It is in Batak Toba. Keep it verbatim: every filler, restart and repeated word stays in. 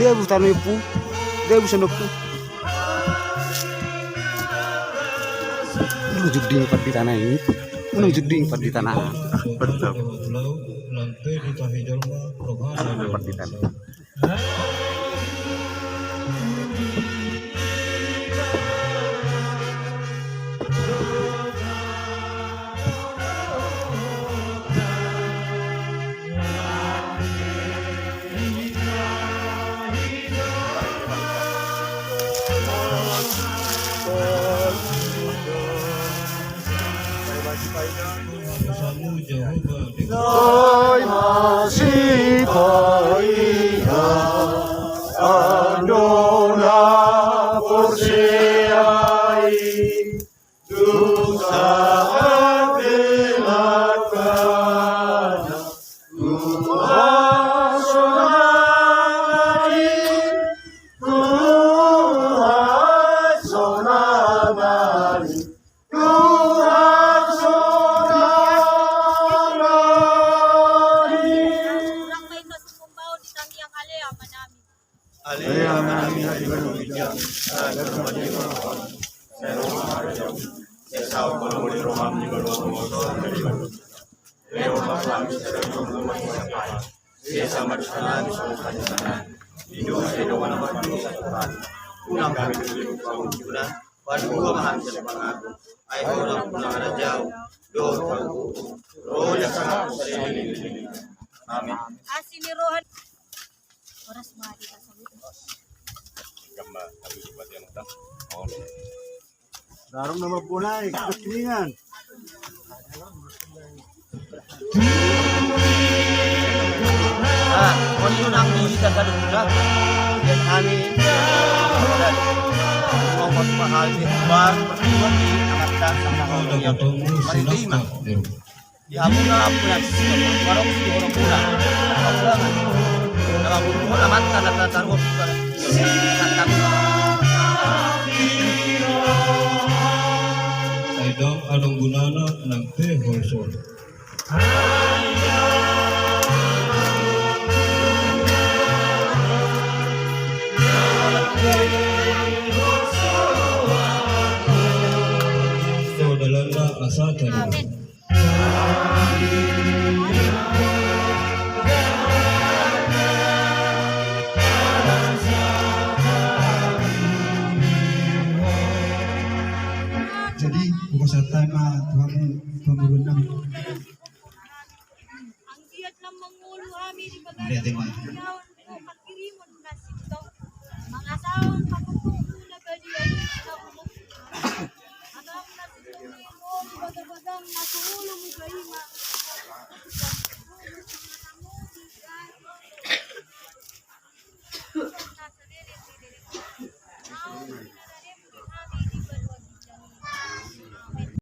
Dia bu tano ipu, dia bu sanokku. Unang juding pandita na i. Unang juding pandita na. Pandita na. Sai masipaingat angka na porsea i. Dung sahat pe langkana tu hasonangan i, tu hasonangan i, tu hasonangan i. Kurang baik kasih membawa di tangiang alea manami. Ale Amanami na di banua ginjang, asa goarMu ma tutu. Sai ro ma harajaonMu. Sai saut ma lomo ni rohaM di banua on songon na di banua ginjang. Lehon ma tu hami sadari on hangoluan siapari. Sesa ma dosanami songon panesanami di dosa ni dongan na mardosa tu hami. Unang hami togihon tu pangunjunan. Palua ma hami sian pangago. Ai Ho do nampuna harajaon dohot hagogoon dohot hasangapon saleleng ni lelengna. Amin. Asi ni roha. Horas ma di pasal itu. Garung nama bonai, kekeringan. Ah, on tu nang di hita sadari on. Sian hami, mohon pahal di bar, perjuang di amanta sama. Mari terima. Di hamuna amanta, barok di horong muna. Amanta na tataruhon. Sai dang adong gunana nang pe holso. So dalanna asa tadi. Jadi, hupasahat hami ma tu hamu, tu hamu. Anggiat na mangolu hami di pagari.